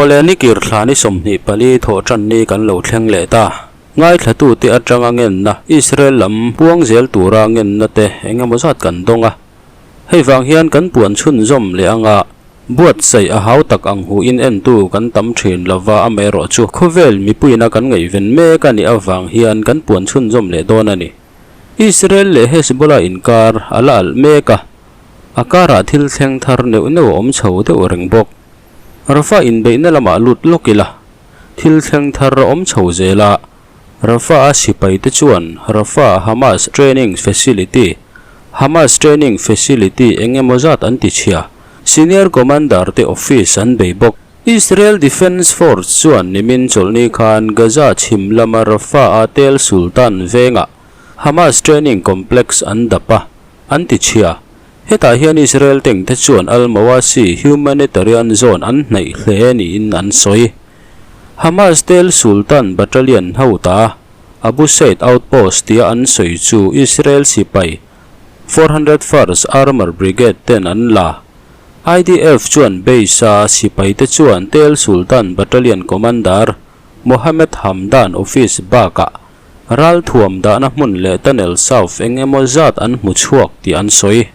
Awle nikir thla ni 24 thawhtanni kan lo thleng leh ta. Ngaithlatute atanga ngenna Israel lam puang zel tura ngenna te engemaw zat kan dawng a. Hei vang hian kan puan chhunzawm leh anga buatsaih a hau tak ang hu in entu kan tam thin lova amaherawh chu khawvel mipuiina kan ngaihven mek a nih avang hian kan puan chhunzawm leh dawn a ni. Israel leh Hezbollah inkar a la alh mek a, a karah thil thleng thar neuh neuh a awm chho deuh reng bawk. Rafah inbeihna lamah lut lawk ila, thil thleng thar a awm chho zel a, Rafah a sipaite chuan Rafah Hamas Training Facility, Hamas Training Facility eng emaw zat an ti chhia, Senior Commander te office an bei bawk. Israel Defence Force chuan nimin chawlhni khan Gaza chhim lama Rafah a Tel Sultan vengah Hamas Training Complex an dap a, an ti chhia. Hetah hian Israel tengte chuan Al-Mawasi Humanitarian Zone an hnaih hle niin an sawi. Hamas Tel Sultan Battalion hota Abu Said Outpost tia an sawi chu Israel sipai 401st Armour Brigade ten an la. IDF chuan base-a sipaite chuan Tel Sultan Battalion Commander Mohammed Hamdan office bakah ralthuam dahna hmun leh tunnel south eng emaw zat an hmu chhuak tih an sawi.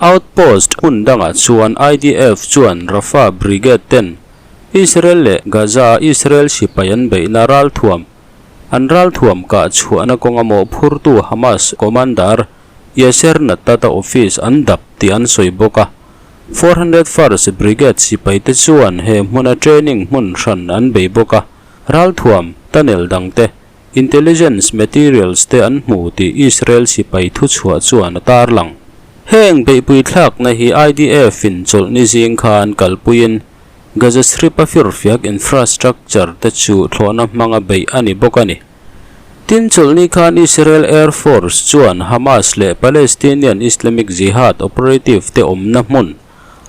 Outpost hmun dangah chuan IDF chuan Rafah Brigade ten Israel leh Gaza-a Israel sipai an beihna ralthuam an ralthuam kah chhuahna kawnga mawhphurtu Hamas Commander Yasser Nattata office an dap tih an sawi bawk a. 401st Brigade sipaite chuan he hmuna training hmun hran an bei bawk a, ralthuam, tunnel dangte, intelligence materials te an hmu tih Israel sipai thuchhuah chuan a tarlang. Heng beihpui thlakna hi IDF in chawlhni zing khan kalpuiin Gaza Strip-a firfiak infrastructure te chu thlawhna hmanga beih a ni bawk a ni. Tin chawlhni khan Israel Air Force chuan Hamas leh Palestinian Islamic Jihad operative te awmna hmun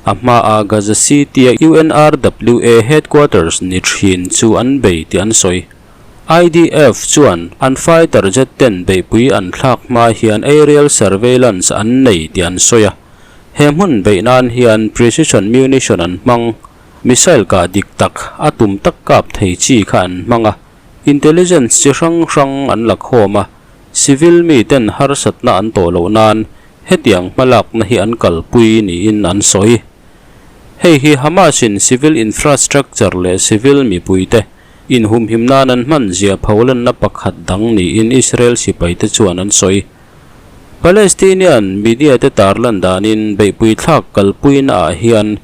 a hmaah Gaza City-a UNRWA headquarters ni thin chu an bei tih an sawi. IDF chuan an fighter jet ten beihpui an thlak hma hian aerial surveillance an nei tih an sawi a. He hmun beih nan hian precision munition an hmang, missile kah dik tak a tum tak kap thei chi kha an hmang a. Intelligence chi hrang hrang an la khawm a, civil mi ten harsatna an tawh loh nan hetiang hmalakna hi an kalpui niin an sawi. Hei hi Hamas in civil infrastructure leh civil mipuite inhumhim nan an hman zia pholanna pakhat dang niin Israel sipaite chuan an sawi. Palestinian media te tarlan danin beihpui thlak kalpuina ah hian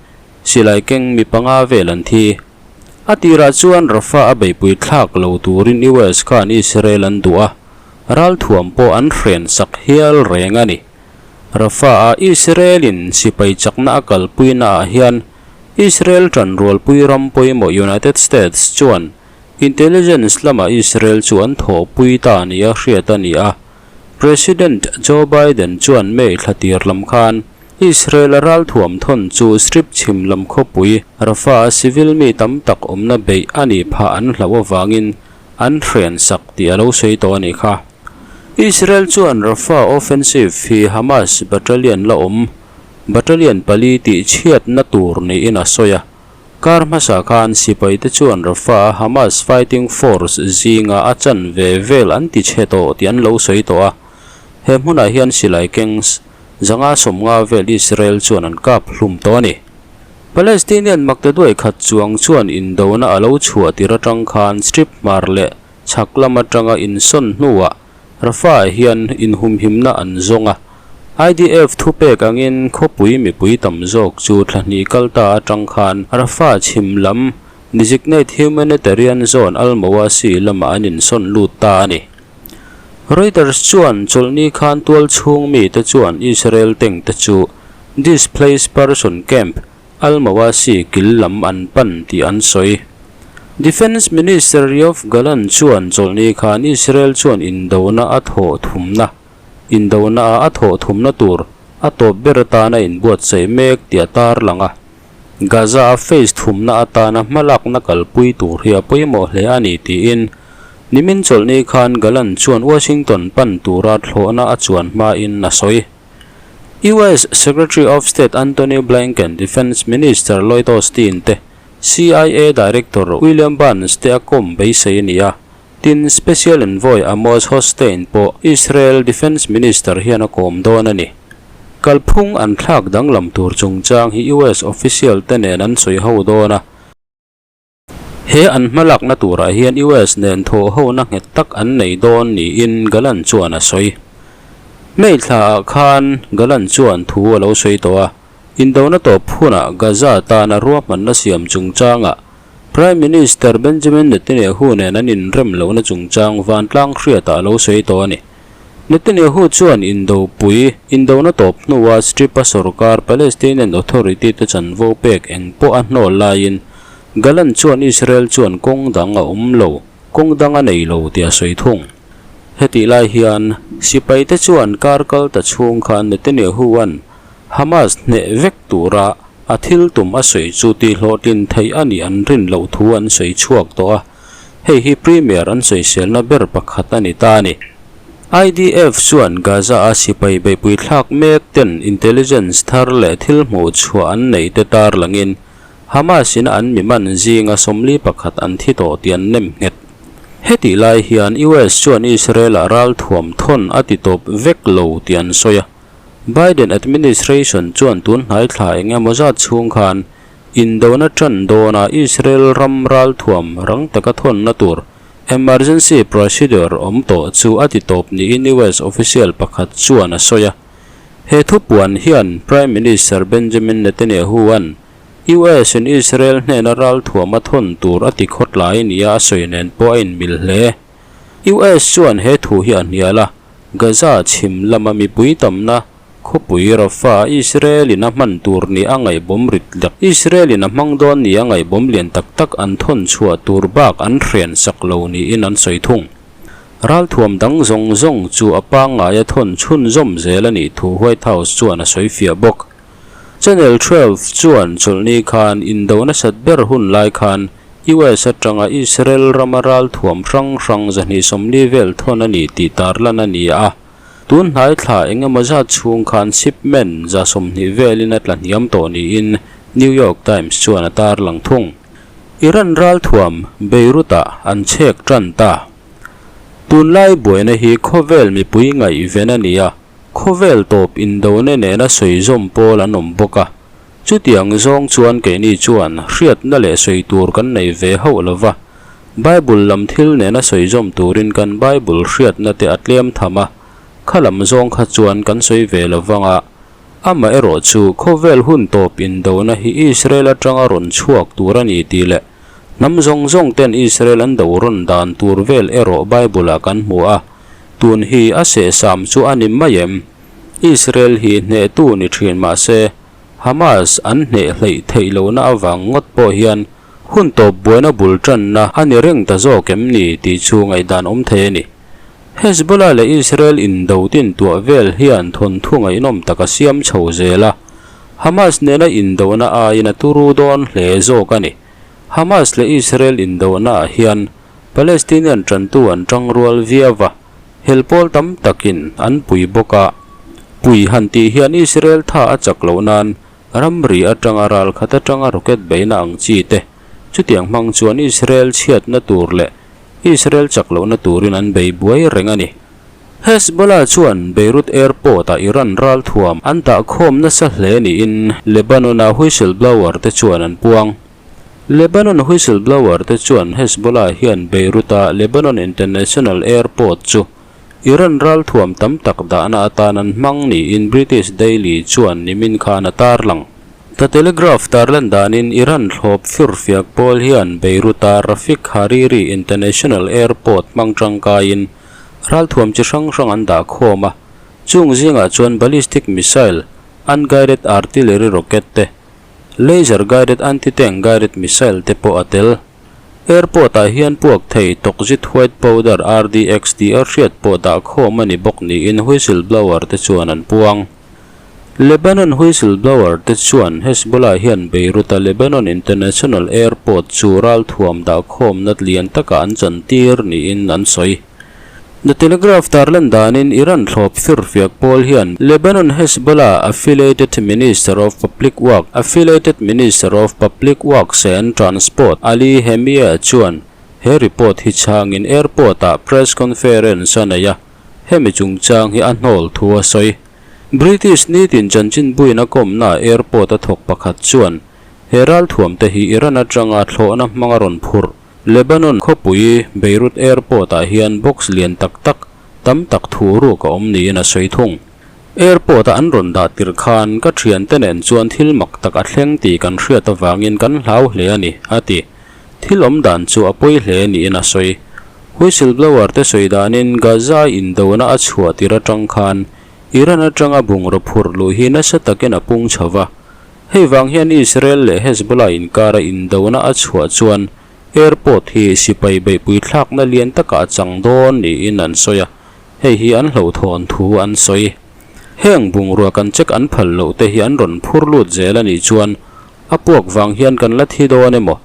silai keng mi panga vel an thi. A tirah chuan Rafah a beihpui thlak lo turin US khan Israel an duh a, ralthuam pawh an hren sak hial reng a ni. Rafah a Israel-in sipai chakna a kalpuina ah hian Israel tanrualpui ram pawimawh United States chuan intelligence lamah Israel chu an thawhpui ta nia hriat a ni a. President Joe Biden chuan May thla tir lam khan Israel a ralthuam thawn chu Strip chhim lam khawpui Rafah a civil mi tam tak awmna beih a nih phah an hlauh avangin an hren sak tih a lo sawi tawh a nih kha. Israel chuan Rafah offensive hi Hamas battalion la awm battalion pali tih chhiatna tur niin a sawi a. Kar hmasa khan sipaite chuan Rafah a Hamas fighting force zinga a chan ve vel an ti chhe tawh tih an lo sawi tawh a. He hmunah hian silai kengs Zanga sawmnga vel Israel chuan an kap hlum tawh a ni. Palestinian maktaduai khat chuang chuan indona a lo chhuah tir atang khan Strip hmar leh chhak lam atanga insawn hnuah Rafah hian inhumhimna an zawng a. IDF thupek angin khawpui mipui tam zawk chu thla hnih kal ta atang khan Rafah chhim lam Designate Humanitarian Zone Al-Mawasi lamah an insawn lut ta a ni. Reuters chuan chawlhni khan tual chhung mite chuan Israel tank te chu Displaced Person Camp, Al-Mawasi kil lam an pan tih an sawi. Defence Minister Yoav Gallant chuan chawlhni khan Israel chuan indona a thawh thumna indona a a thawh thumna tur a tawp ber atana inbuatsaih mek tih a tarlang a. Gaza a phase thumna atana hmalakna kalpui tur hi a pawimawh hle a ni tiin nimin chawlhni khan Gallant chuan Washington pan tura thlawhna a chuan hmain a sawi. US Secretary of State Antony Blinken, Defence Minister Lloyd Austin te, CIA Director William Burns te a kawm beisei a ni a, tin Special Envoy Amos Hochstein pawh Israel Defence Minister hian a kawm dawn a ni. Kalphung an thlak danglam tur chungchang hi US official te nen an sawi ho dawn a. He an hmalakna turah hian US nen thawhhona nghet tak an nei dawn niin Gallant chuan a sawi. May thlaah khan Gallant chuan thu a lo sawi tawh a, indona tawp hunah Gaza tana ruahmanna siam chungchangah Prime Minister Benjamin Netanyahu nen an inrem lohna chungchang vantlang hriatah a lo sawi tawh a ni. Netanyahu chuan indopui, indona tawp hnua Strip-a sorkar Palestinian Authority te chanvo pek eng pawh a hnawl laiin Gallant chuan Israel chuan kawng dang a awm lo, kawng dang a nei lo tih a sawi thung. Hetih lai hian sipaite chuan kar kal ta chhung khan Netanyahu-a'n Hamas hneh vek tura a thil tum a sawi chu tihhlawhtlin theih a nih an rin loh thu an sawi chhuak tawh a. Hei hi Premier an sawiselna ber pakhat a ni ta a ni. IDF chuan Gaza-a sipai beihpui thlak mek ten intelligence thar leh thil hmuh chhuah an neih te tarlangin Hamas-in an mi man zinga 41 an thi tawh tih an nem nghet. Hetih lai hian US chuan Israel-ah ralthuam thawn a ti tawp vek lo tih an sawi a. Biden administration chuan tun hnai thla eng emaw zat chhung khan Indona ṭan dawna Israel ram ralthuam rang taka thawnna tur emergency procedure awm tawh chu a ti tawp niin US official pakhat chuan a sawi a. He thupuan hian Prime Minister Benjamin Netanyahu-a'n US-in Israel hnena ralthuam a thawn tur a ti khawtlai nia a sawi nen pawh a inmil hle. US chuan he thu hi a hnial a, Gaza chhim lama mipui tamna Khawpui Rafah Israel-in a hman tur ni a ngaihbawm rit lek. Israel-in a hmang dawn ni a ngaihbawm lian tak tak an thawn chhuah tur bak an hren sak lo niin an sawi thung. Ralthuam dang zawng zawng chu a pangngaia thawn chhunzawm zel a nih thu White House chuan a sawi fiah bawk. Channel 12 chuan chawlhni khan indo nasat ber hun lai khan US atanga Israel rama ralthuam hrang hrang 240 vel thawn a ni tih tarlan a ni a. Tun hnai thla eng emaw zat chhung khan shipment 20 velin a tla hniam tawh niin New York Times chuan a tarlang thung. Iran ralthuam Beirut-ah an chhek tan ta. Tunlai buaina hi khawvel mipui ngaihven a ni a, khawvel tawp indona nena sawi zawm pawl an awm bawk a. Chutiang zawng chuan keini chuan hriatna leh sawi tur kan nei ve hauh lo va. Bible lam thil nena sawi zawm turin kan Bible hriatna te a tlem tham a, kha lam zawng kha chuan kan sawi ve lo vang a. Amaherawh chu khawvel hun tawp indona hi Israel atanga rawn chhuak tur a ni tih leh hnam zawng zawng ten Israel an do rawn dan tur vel erawh Bible ah kan hmu a, tun hi a sehsam chu a ni mai em? Israel hi hnehtu ni thin mahse Hamas an hneh hleih theih lohna avang ngawt pawh hian Hun tawp buaina bul tanna a ni reng ta zawk em ni tih chu ngaihdan awm thei a ni. Hezbollah leh Israel indo tin tuah vel hian thawnthu ngaihnawm tak a siam chho zel a, Hamas nena indona aiin a turu dawn hle zawk a ni. Hamas leh Israel indonaah hian Palestinian tantu an tangrual viau va, hel pawl tam takin an pui bawk a. Pui han tih hian Israel tha a chak loh nan Ramri atanga ral khat atanga rocket beihna ang chi te, chutiang hmang chuan Israel chhiatna tur leh Israel chak lohna turin an bei buai reng a ni. Hezbollah chuan Beirut Airport-ah Iran ralthuam an dah khawm nasa hle niin Lebanon-a whistleblower te chuan an puang. Lebanon whistleblower te chuan Hezbollah hian Beirut-a Lebanon International Airport chu Iran ralthuam tam tak dahna atan an hmang niin British Daily chuan nimin khan a tarlang. The Telegraph tarlan danin Iran thlawp firfiak pawl hian Beirut-a Rafik Hariri International Airport hmang tangkaiin ralthuam chi hrang hrang an dah khawm a, chung zingah chuan ballistic missile, unguided artillery rocket te, laser guided anti-tank guided missile te pawh a tel. Airport-ah hian puak thei toxic white powder RDX tih a hriat pawh dah khawm a ni bawk niin whistle blower te chuan an puang. Lebanon whistle blower te chuan Hezbollah hian Beirut-a Lebanon International Airport chu ralthuam dah khawmna lian takah an chantir niin an sawi. The Telegraph tarlan danin Iran thlawp firfiak pawl hian Lebanon Hezbollah affiliated Minister of Public Work affiliated Minister of Public Works and Transport Ali Hamieh chuan he report hi chhangin airport-ah press conference a nei a, hemi chungchang hi a hnawl thu a sawi. British nitin chanchinbuin a kawmna airport a thawk pakhat chuan he ralthuamte hi Iran atanga thlawhna hmanga rawn phurh Lebanon khawpui Beirut Airport-ah hian box lian tak tak tam tak thu ruk a awm niin a sawi thung. Airport-a an rawn dah tirh khan ka thiante nen chuan thil mak tak a thleng tih kan hriat avangin kan hlau hle a ni, a ti. Thil awm dan chu a pawi hle niin a sawi. Whistleblower te sawi danin Gaza indona a chhuah tirh atang khan Iran atanga bungraw phurh luh hi nasa takin a pung chho va. Hei vang hian Israel leh Hezbollah inkara indona a chhuah chuan airport hi sipai beihpui thlakna lian takah a chang dawn niin an sawi a, hei hi an hlauhthawn thu an sawi. Heng bungrua kan check an phal loh te hi an rawn phur lut zel a nih chuan a puak vang hian kan la thi dawn emaw?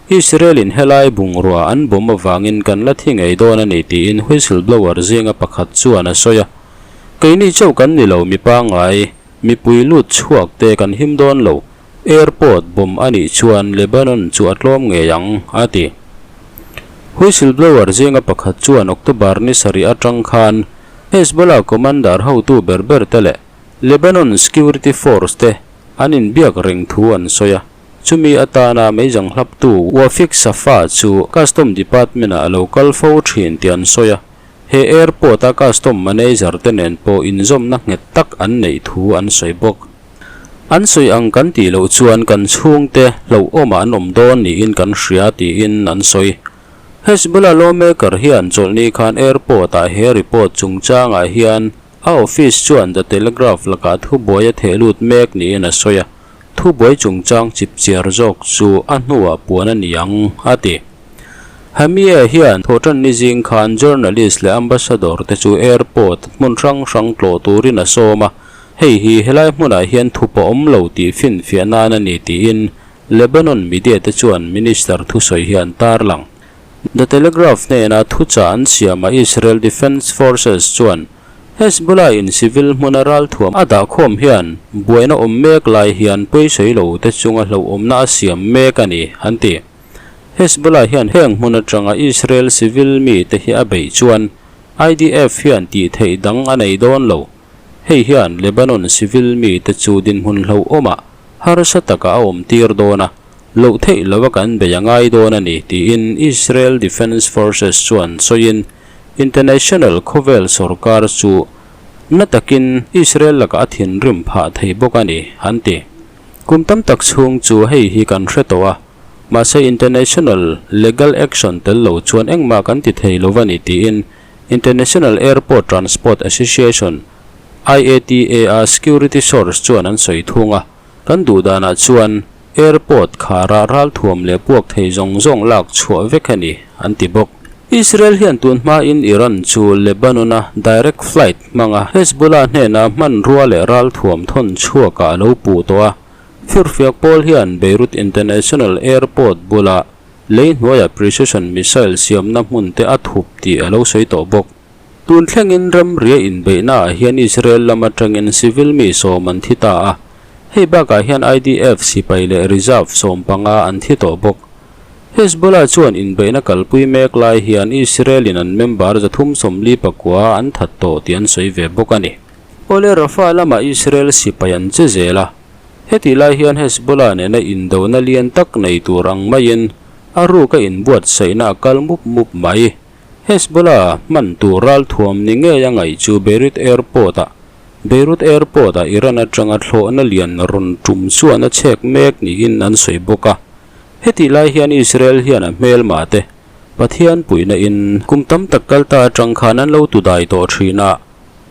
Israel in helai bungrua an bawm avangin kan la thi ngei dawn a ni tiin whistleblower zinga pakhat chuan a sawi a. Keini chauh kan ni lo mi pangngai. Mipui lut chhuak te kan him dawn lo, airport bomb a nih chuan Lebanon chu a tlawm ngei ang, a ti. Whistleblower zinga pakhat chuan October ni sarih atang khan Hezbollah commander hotu ber ber te leh Lebanon security force te an inbiak reng thu an sawi a, chumi atana meizang hlaptu Wafiq Safa chu Custom Department-ah a lo kal fo thin tih an sawi a. He airport-a custom manager te nen pawh inzawmna nghet tak an neih thu an sawi bawk. An sawi ang kan tih loh chuan kan chhungte hlauhawmah an awm dawn niin kan hria tiin an sawi. Hezbollah lawmaker hian chawlhni khan airport-ah he report chungchangah hian a office chuan The Telegraph lakah thubuai a theh lut mek niin a sawi a, thubuai chungchang chipchiar zawk chu a hnuah puan a ni ang, a ti. Hamieh hian thawhtanni zing khan journalist leh ambassador te chu airport hmun hrang hrang tlawh turin a sawm a, hei hi helai hmunah hian thup a awm lo tih finfiah nan a ni tiin Lebanon media te chuan minister thusawi hi an tarlang. The Telegraph hnena thuchah an siamah Israel Defence Forces chuan Hezbollah in civil hmuna ralthuam a dahkhawm hian buaina awm mek lai hian pawisawi lo te chunga hlauhawmna a siam mek a ni, an ti. Hezbollah hian heng hmun atanga Israel civil mite hi a beih chuan IDF hian tih theih dang a nei dawn lo. Hei hian Lebanon civil mite chu dinhmun hlauhawmah harsa taka a awm tir dawn a, loh theih lova kan bei a ngai dawn a ni tiin Israel Defence Forces chuan sawiin international khawvel sorkar chu na takin Israel lakah a thinrim phah thei bawk a ni, an ti. Kum tam tak chhung chu hei hi kan hre tawh a. Mahse international legal action tel lo chuan engmah kan ti thei lo a ni tiin International Airport Transport Association, IATA, a security source chuan an sawi thung a, kan duh danah chuan airport kharah ralthuam leh puak thei zawng zawng lak chhuah vek a ni, an ti bawk. Israel hian tun hmain Iran chu Lebanon-a direct flight hmanga Hezbollah hnena hmanrua leh ralthuam thawn chhuakah a lo puh tawh a, Firfiak pawl hian Beirut International Airport bula lei hnuaia precision missile siamna hmun te a thup tih a lo sawi tawh bawk. Tun thlengin ramria inbeihnaah hian Israel lam atangin civil mi sawm an thi ta a, hei bakah hian IDF sipai leh reserve 15 an thi tawh bawk. Hezbollah chuan inbeihna kalpui mek lai hian Israel-in an member 349 an that tawh tih an sawi ve bawk a ni. Awle Rafah lamah Israel sipai an che zel a, hetih lai hian Hezbollah nena indona lian tak nei tur ang maiin a ruka inbuatsaihna a kal mup mup mai. Hezbollah hman tur ralthuam ni ngei a ngaih chu Beirut Airport-ah Beirut Airport-ah Iran atanga thlawhna lian rawn tum chuan a chhek mek niin an sawi bawk a. Hetih lai hian Israel hian a hmelma te Pathian puihna in kum tam tak kal ta atang khan an lo tudai tawh thin a.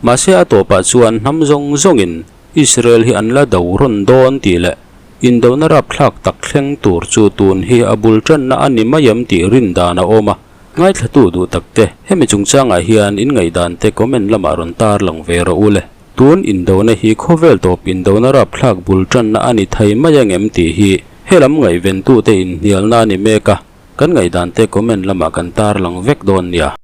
Mahse a tawpah chuan hnam zawng zawngin Israel hi an la do rawn dawn tih leh indona rapthlak tak thleng tur chu tun hi a bul tanna a ni mai em tih rin dan a awm a. Ngaithlatu duh takte hemi chungchangah hian in ngaihdante comment lamah rawn tar lang ve rawh u le. Tun indona hi khawvel tawp indona rapthlak bul tanna a ni thei mai ang em tih hi helam ngaihventute inhnialna a ni mek a, kan ngaihdante comment lamah kan tar lang vek dawn nia.